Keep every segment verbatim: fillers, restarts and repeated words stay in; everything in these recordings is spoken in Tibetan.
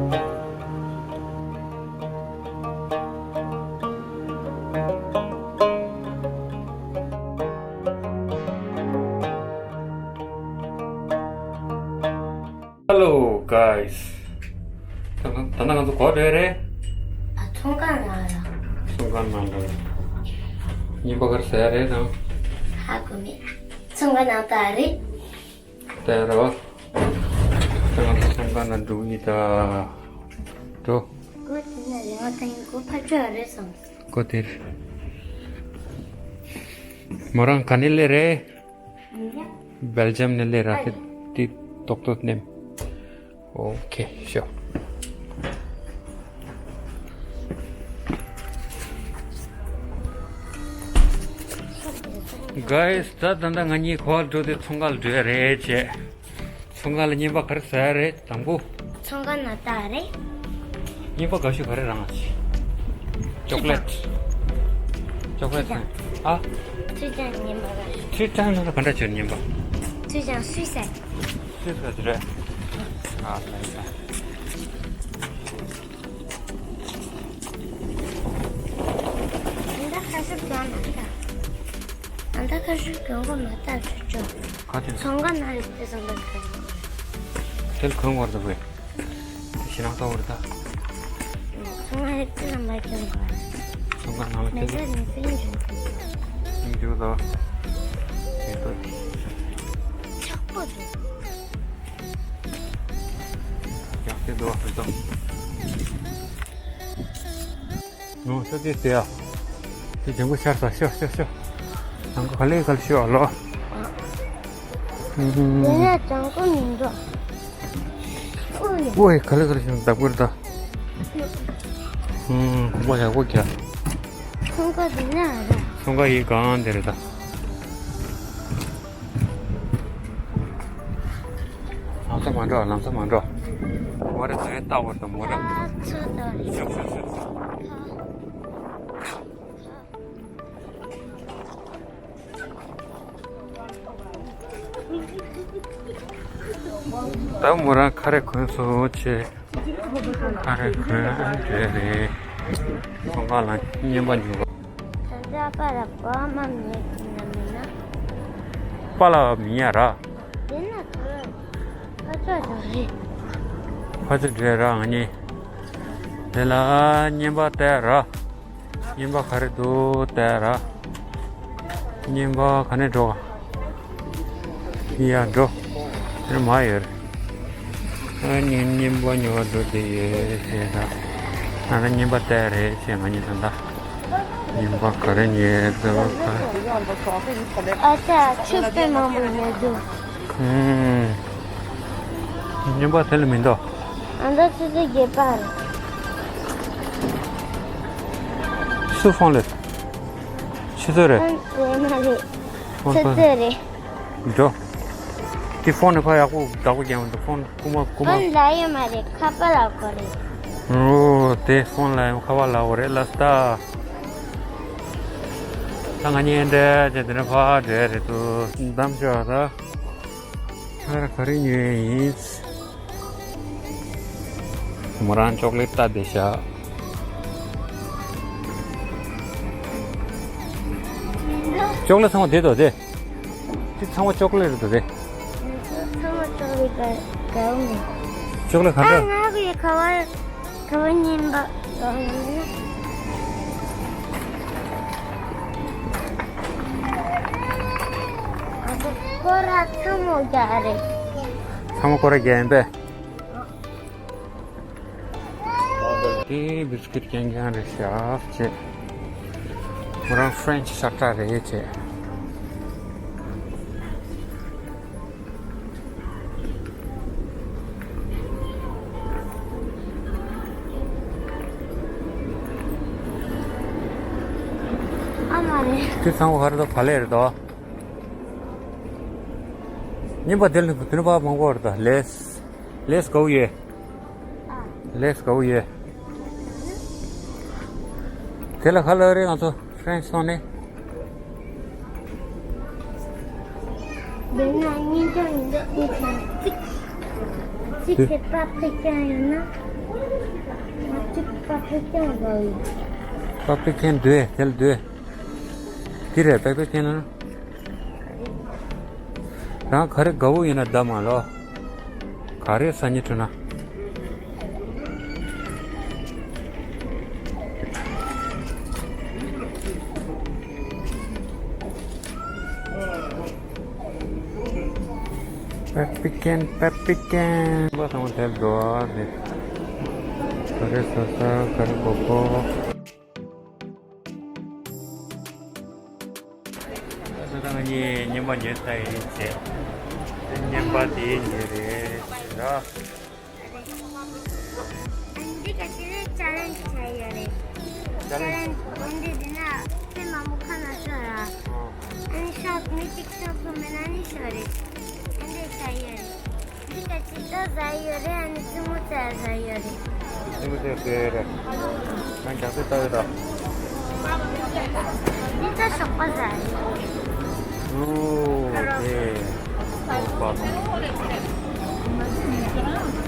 Hello guys. ད་ད་ནང་ང་ཚོ་ག་པར་འགྲོ་ཡ་རེད། ཨ། ཚོང་ཁང་ནང་ལ། ཚོང་ཁང་ནང་འགྲོ། རྔན་པ་ག་རེ་ཟ་ཡ་རེད་དང་། ཧ་གོ་མེད། ཚོང་ཁང་ནང་ལྟ་རེད། ལྟ་ཡ་རེད་བ། ད་ང་ཚོ་ཚོང་ཁང་ནང་འགྲོ་གི་ད། འགྲོ། སྒོ་དེ་ནས་རིང་བ་དང་སྒོ་ཕར་ཕྱོགས་རེད་བསམ། སྒོ་དེར། མོ་རང་ག་ནས་སླེབས་རེད། སྦེལ་ཇམ་ནས་སླེབས་ར། ཧེ། དེ་ཏོག་ཏོག་ནེམ། ཨོ་ཁེ། ཤོ། གཱ་ཡིས། ད་ད་ད་ང་གཉིས་ག་པར་འགྲོ། དེ་ཚོང་ཁང་ལ་འགྲོ་ཡ་རེད་བྱས། ཚོང་ཁང་ལ་རྔན་པ་ག་རེ་ཟ་ཡ་རེད་དང་པོ། ཚོང་ཁང་ནང་ལྟ་རེད། རྔན་པ་དགའ་ཤོས་ག་རེ་རང་ཨ་ཅེ། ཅོག་ལེ་ཊི། ཅོག་ལེ་ཊི། ཨ། ཁྲི་ཅང་རྔན་པ་ར། ཁྲི་ཅང་ནང་ལ་ག་འདྲ་བྱོས་རྔན་པ། ཁྲི་ཅང་སུས་ཟ། སུས་ཟ་དེ་རེད། ཨ་ལ་ལ། ཨ་མདའ་ཁ་ཤུབས་གྱོན་མ་ལྟ། ཨ་མདའ་ཁ་ཤུབས་གྱོན་གོ་མ་ལྟ་ཆུ་ཆུ། ག་དེ། ཚོང་ཁང་ནང་ལ་དེ་བཟང་པོ་གྱོན། དེ་ལ་གོན་བར་དུ་བས། དེ་ཞེ་དྲག་ལྟ་བར་ད། ཚོང་ཁང་ལ་དེ་བཟང་པོ་གྱོན་གོ། ཚོང་ཁང་ནང་ལ་མེ་དེ། མཛོད་ནས་ཕྱིན་འཇུག་ཕྱིན་འཇུག་ལ། དེ་ལྟ། ཆག་པོ་འདུག་ཡག་དེ་འདུག་བ་དེ་ལྟ། ནོ་ཤོ་དེ་ཟེར་ཡ། དེ་ལྗང་གུ་ཤར་ས། ཤོ་ཤོ་ཤོ། ལྗང་གུ་ག་ལེ་ག་ལེ་ཤོ་ཨ་ལོ། ཨུམ། དེ་ནས་ལྗང་གུ་མི་འགྲོ། ཨོ་ཡ། ཨོ་ཡ། ག་ལེ་ག་ལེ་ཤོ་བདག་པོར་ད། ཨུམ། གོམ་པ་ཡག་པོ་རྒྱག་ཚོང་ཁང་དེ་ན་ར། ཚོང་ཁང་ཡི་སྒང་དེ་རེད་ད། ལམ་སང་མ་འགྲོ། ལམ་སང་མ་འགྲོ། མོ་ར་ཚོས་ལྟ་བར་དུ་མོ་ར། ཨ་ཚོ་ད། ཤོག་ཤོག་ཤོག་ད་མོ་རང་ཁ་རས་གོན་སོང་བྱས། ཁ་རས་གོན་འགྲོ་རེད། ཚོང་ཁང་ལ་རྔན་པ་ཉོ། ད་ལྟ་པཱ་ལགས་པ་མ་མེད་ན་མེད་ན། པཱ་ལགས་མི་ཡ་ར། དེ་ན་ཁ་ཁ་ཚ་དང་རེད། ཁ་ཚ་འདྲེ་ར་ང་གཉིས། དེ་ལ་རྔན་པ་སྟེར་ར། རྔན་པ་ག་རེ་འདུག་སྟེར་ར། རྔན་པ་ག་ནས་འགྲོ། ཡ་འགྲོ། དེར་མ་ཡོད་རེད། ཨ་ནི་རྔན་པ་ཉོ་བ་འགྲོ་བསྡད་ཡོད་ཟེར་ད། ང་ལ་རྔན་པ་སྟེར་རེད་ཟེར། ང་གཉིས་ད་ལྟ། རྔན་པ་ག་རེ་ཉོས་འདུག་ག་ཨ་ཅག་ཆུ་དཔེ་མང་པོ་ཉོས་འདུག་ཨུམ། རྔན་པ་དེ་ལ་མི་འདུག་ཨ་མདའ་ཆུ་ཚོད་བརྒྱད་པ་རེད། སུ་ཕོན་ལས། ཆུ་ཚོད་རེད། ཕོན་རེད་མ་རེད། ཕོན་ཆུ་ཚོད་རེད། འགྲོ། དེ་ཕོན་ནི་ཕ་ཡག་པོ་བདག་པོ་རྒྱག་མི་འདུག་ཕོན་རྐུ་མ་རྐུ་མ། ཕོན་ལ་ཡོད་མ་རེད། ཁ་པར་ལ་གོ་རེད། ཨོ་དེ་ཕོན་ལ་ཡོད། ཁ་པར་ལ་གོ་རེད་ལ་སྟ། ད་ང་གཉིས་འདྲ་བྱས་དེ་འདྲ་ཕར་འགྲོ་ཡ་རེད་དོ། འདམ་ཤོག་ད། ཁྱོད་ར་ག་རེ་ཉོས་ཡིན། མོ་རང་ཅོག་ལེ་ཊི་ལྟ་བསྡད་ཤག་ཅོག་ལེ་ཊི་ཚང་མ་དེ་དོ་དེ། དེ་ཚང་མ་ཅོག་ལེ་ཊི་རེད་དོ་དེ། ཚང་མ་ཅོག་ལེ་ཊི་ག་ག་འོང་། ཅོག་ལེ་ཊི་ག་ཨ་འདྲ། ང་གི་ཁ་བ་ཁ་བ་རྔན་པ་ག་འོང་ན། ཨ་ཁོ་ར་ཚང་མ་རྒྱག་རེད། ཚང་མ་ཁོ་ར་རྒྱག་ཡིན་པས། དེ་བིས་ཀིཊ་རྐྱང་རྐྱང་རེད་ཤག་ཅེས། ཁོ་རང་ཧྥ་རན་ཆི་ཤ་སྟག་རེད་ཅེས། ཨ་མ་རེད། དེ་ཚང་མ་ག་རེ་འདུག་ག་ལེ་རེད་དོ། རྔན་པ་དེ་ལ་དེ་ལ་པ་མང་པོ་རེད་དོ། ལེས། ལེས་གའུ་ཡེ། ལེས་གའུ་ཡེ། དེ་ལ་ཁ་ལག་རེད། ང་ཚོ་ཧྥ་རན་སི་སོང་ནས། དེ་ན་གཉིས་ཀྱང་འདི་གཉིས་ཀྱང་གཅིག་གཅིག་དེ་པ་པི་ཀན་ཡོད་ན། ང་གཅིག་པ་པི་ཀན་དགོས་ཡོད། པ་པི་ཀན་འདུག་དེ་ལ་འདུག་དེ་རེད་པ་པི་ཀན་ན། རང་ག་རེ་དགའ་བོ་ཡིན་ན་བདམས་མ་ལོ། ག་རེ་ཟ་སྙིང་བྲོ་ན། པ་པི་ཀན། པ་པི་ཀན། པ་ཚང་མ་དེར་འགྲོ་བ་རེད། ག་རེ་ཟ་ས་ག་རེ་གོ་གོ། ད་ང་གཉིས་རྔན་པ་ཉོས་ཚར་ཡིན་བྱས། རྔན་པ་དེ་ཉོས་རེད་ཟེར་ར། འདི་ག་ཅི་ལས་ཅ་ལན་བྱས་ཡོད་རེད། ཅ་ལན། འདི་འདི་ན་ཚེ་མང་པོ་ཁ་ན་ཤོར་ར། ཨ་ནི་ཤོག་མི་གཅིག་ཤོག་ཁོ་མེད་ན་ནི་ཤོར་རེད། འདི་བྱས་ཡོད་རེད། འདི་ག་ཅི་ད་ཟ་ཡོད་རེད། ཨ་ནི་རྩེད་མོ་རྩེ་ཟ་ཡོད་རེད། རྩེད་མོ་རྩེ་ཟ་ཡོད་རེད། ང་རྒྱག་ཚད་ལྟ་ཡོད་ད། འདི་ད་ཞོགས་པ་ཟ་ཡོད། ཨོ་དེ། ཨོ་པ་དང་།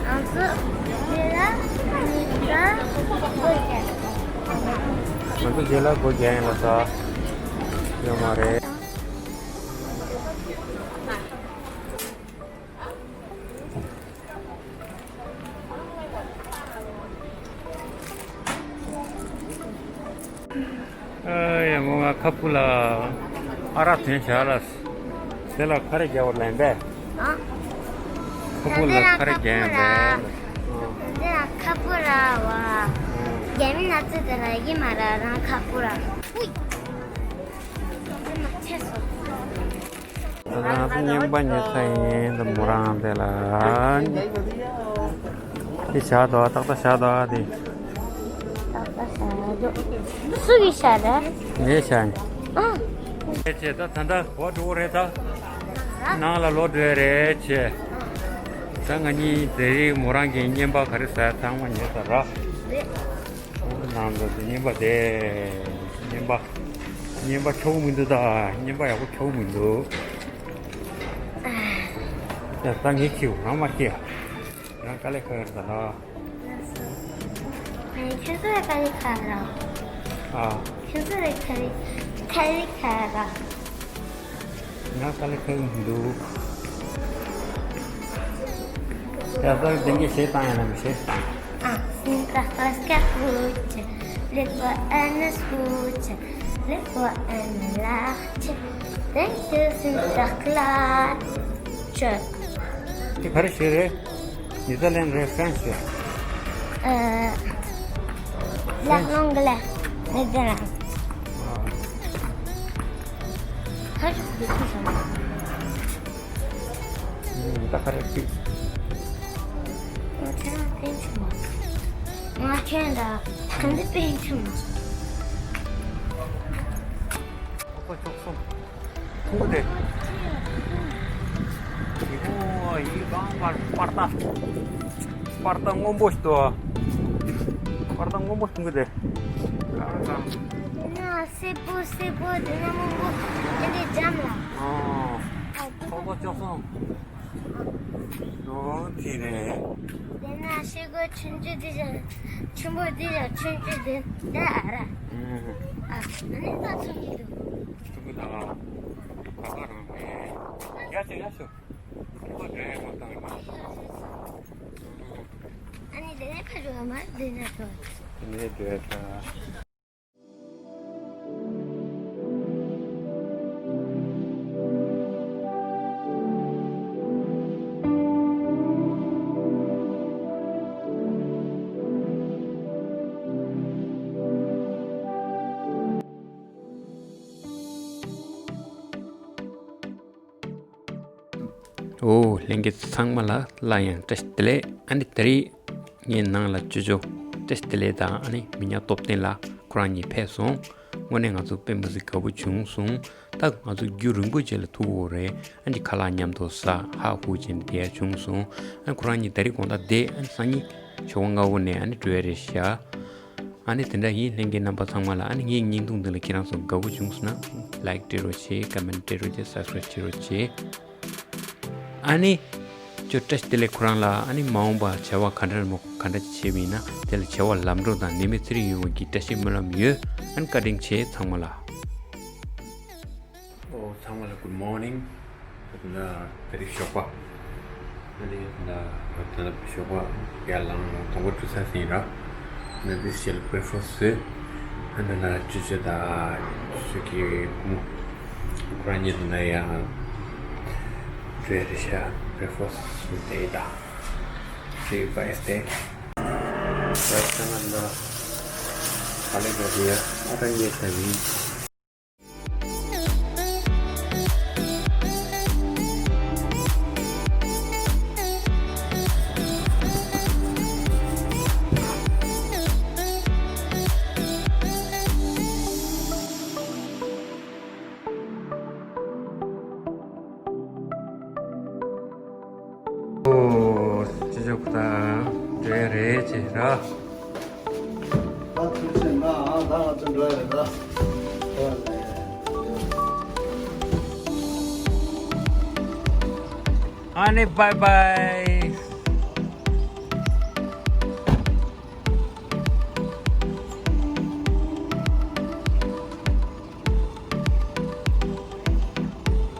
ང་ཚོ་འདི་ལ་ཨ་ནི་ད་སྒོ་རྒྱག་ང་ཚོ་རྗེས་ལ་སྒོ་རྒྱག་ཡིན་ལ་ས་ཡོད་མ་རེད། ཨ་ཡ་མོ་ང་ཁ་སྤུ་ལ་ཨ་རག་ཐོན་བྱ་ལ། དེ་ལ་ཁ་རེ་རྒྱག་པར་ལན་པས། ཨ། ཁ་སྤུ་ལ་ཁ་རེ་རྒྱག་པས། འདི་ལ་ཁ་སྤུ་ར་བ། རྒྱ་མི་ན་ཚོད་དེ་ལ་ཡི་མ་ར་རང་ཁ་སྤུ་ར། འདི་མ་ཆེ་སོ། ང་ཚོ་རྔན་པ་ཉོས་ཚར་ཡིན། འདི་མོ་རང་དེ་ལ། དེ་བཞག་དོ། ཏག་ཏག་བཞག་དོ་དེ། ཏག་ཏག་བཞག་དོ། སུ་གིས་བཞག་རེད། ངས་བཞག་ཡིན། ཨ། ཨེ་ཆེ་ད་ད་ལྟ་གོ་འགྲོ་གི་རེད་ད། ནང་ལ་ལོག་འགྲོ་ཡ་རེད་ཆེ། ད་ང་གཉིས་དེ་རིང་མོ་རང་གི་རྔན་པ་ག་རེ་ཟ་ཡ་ཚང་མ་ཉོས་ཚར་ར། ནང་དུ་དེ་རྔན་པ་དེ། རྔན་པ། རྔན་པ་ཁྱོག་མི་འདུག་ད། རྔན་པ་ཡག་པོ་ཁྱོག་མི་འདུག་ཡ་ད་ངས་ཁྱེར་རང་མ་ཁྱེར། རང་དཀའ་ལས་ཁག་ཡོད་ད་ལ། ཁྱོད་ཚོ་དཀའ་ལས་ཁག་ར། ཨ། ཁྱོད་ཚོ་དཀའ་ལས་དཀའ་ལས་ཁག་ར། ང་དཀའ་ལས་ཁག་མི་འདུག་ཡ་ད་དེང་གི་གཞས་བཏང་ཡ་ན་མི་གཞས་བཏང་། ཨ། སེམས་ཐག་པ་སྐད་ཧུད་ཆེ། ལེགས་པ་ཨ་ནི་ཧུད་ཆེ། ལེགས་པ་ཨ་ནི་ལགས་ཆེ། དེང་དུ་སེམས་ཐག་ལ་ཆོད། དེ་ག་རེ་གཞས་རེད། ནི་ད་ལན་རེ་ཧྥ་རན་སི་ཡ། ཨ། ལག་ལོང་གི་ལ་ནི་ད་རང་། ཧ་ཅང་འདི་ཚོ་བྱུང་། ད་ག་རེ་ཅིག་ང་ཁྱོད་ལ་ཕན་ཆུང་མ། ང་ཁྱོད་ལ་གང་འདི་ཕན་ཆུང་མ། ཨོ་ཁོ་ཆོག་སོང་། ཁུང་དེ། ཡི་ཁུང་ཡི་གང་པར་པར་ཏ། པར་ཏ་སྔོན་པོ་ཞིག་འདུག་པར་ཏ་སྔོན་པོ་ཁུང་དེ། གང་གང་། དེ་ན་སེར་པོ་སེར་པོ་དེ་ན་སྔོན་པོ་དེ་འདྲའི་འཇམ་ལ། ཨོ། ཨ་དེ་ཁོ་ཁོ་ཆོག་སོང་། ཨོ་དེ་རེད། དེ་ན་ཤེལ་སྒོ་ཆུང་ཆུང་དེ་བཞིན་ཆེན་པོ་དེ་བཞིན་ཆུང་ཆུང་དེ་འདྲ་ཨ་ར། ཨ་ཨ་ནི་ད་ཚོང་གི་འདུག་ཐུག་གི་དང་། ག་ག་རང་རེད། ཡ་ཆེ་ཡ་ཆེ། ཁོ་འདྲ་ཡ་ཁོ་དང་ཡ། ཨ་ནི་དེ་ནས་ཕ་རུ་ཨ་མ་དེ་ནས་ཐོ། དེ་ནས་འགྲོ་ཡ་ཐ། ཨོ། ལྷན་རྒྱས་ཚང་མ་ལ་སླར་ཡང་བཀྲ་ཤིས་བདེ་ལེགས། ཨ་ནི་དེ་རིང་ངའི་ནང་ལ་ཅོ་ཅོ་བཀྲ་ཤིས་བདེ་ལེགས་དང་ཨ་ནི་མི་ཉག་སྟོབས་ལྡན་ལགས་ཁོ་རང་གཉིས་ཕེབས་སོང་། དངོས་གནས་ང་ཚོ་དཔེ་མི་སྲིད་དགའ་པོ་བྱུང་སོང་། ད་ང་ཚོ་རྒྱུན་རིང་པོ་རྗེས་ལ་ཐུག་ཡོད་རེད། ཨ་ནི་ཁ་ལག་མཉམ་དུ་ཟ་ཧ་ཧུ་བྱས་ནས་བསྡད་ཡ་བྱུང་སོང་། ཨ་ནི་ཁོ་རང་གཉིས་ད་རེས་དགོང་དག་བསྡད་ཨ་ནི་སང་ཉིན་ཞོགས་པ་སྔ་པོ་ནས་ཨ་ནི་འགྲོ་ཡ་རེད་ཤག་ཨ་ནི་དེ་འདྲ་ཡིན། ལྷན་རྒྱས་རྣམ་པ་ཚང་མ་ལ་ཨ་ནི་ངའི་བརྙན་ཐུང་འདི་ལ་ཁྱེད་རང་ཚོ་དགའ་པོ་བྱུང་སོང་ན་ལའིཀ་སྤྲད་རོགས་བྱེད། ཀོ་མེན་སྤྲད་རོགས་བྱེད། སབ་སི་ཀ་རེབ་བྱེད་རོགས་བྱེད། ཨ་ནི་ ཅོ་བཀྲ་ཤིས་བདེ་ལེགས། ཁོ་རང་ལ་ཨ་ནི་མ་འོངས་པ་བྱ་བ་ག་འདྲ་མོ་ག་འདྲ་ཅིག་བྱེད་པ་ཡིན་ན་དེ་ལ་བྱ་བ་ལམ་འགྲོ་དང་ནད་མེད་ཚེ་རིང་ཡོང་བའི་གི་བཀྲ་ཤིས་སྨོན་ལམ་ཡོད། ཨ་ནི་བཀའ་དྲིན་ཆེ་ཚང་མ་ལ། ཨོ་ཚང་མ་ལ་good morning། ད་ལྟ་ད་རེས་ཞོགས་པ། ཨ་ནི་ད་ད་ལྟ་ཞོགས་པ་ཡར་ལངས་དང་པོ་འགྲོ་ས་ཟིན་ར། ཨ་ནི་འདི་ཞལ་breakfast་བཟོས། ཨ་ནི་ན་ཅི་ཅི་ད་ཅི་གི་ཁོ་རང་ཉིད་ན་ཡང་འགྲོ་ཡ་རེད་ཤག breakfast་བཟོས་ད། See you guys there། ད་ད་ང་ན་ཨ་ལེ་ག་དེ་ཡ་ཨ་ད་ཉེ་ད་ཡིན། ཨོ། ཅི་ཅོག་ད་འདྲེ་རེད་ཅེ་ར། ད་ཐུགས་རྗེ་གནང་ཨ། ད་ང་ཚོ་འགྲོ་ཡ་རེད་ད། ཨ་ནི་bye bye།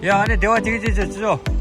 ཡ་ཨ་ནི་བདེ་བ་ཅིག་ཅིག་ཅིག་ཅིག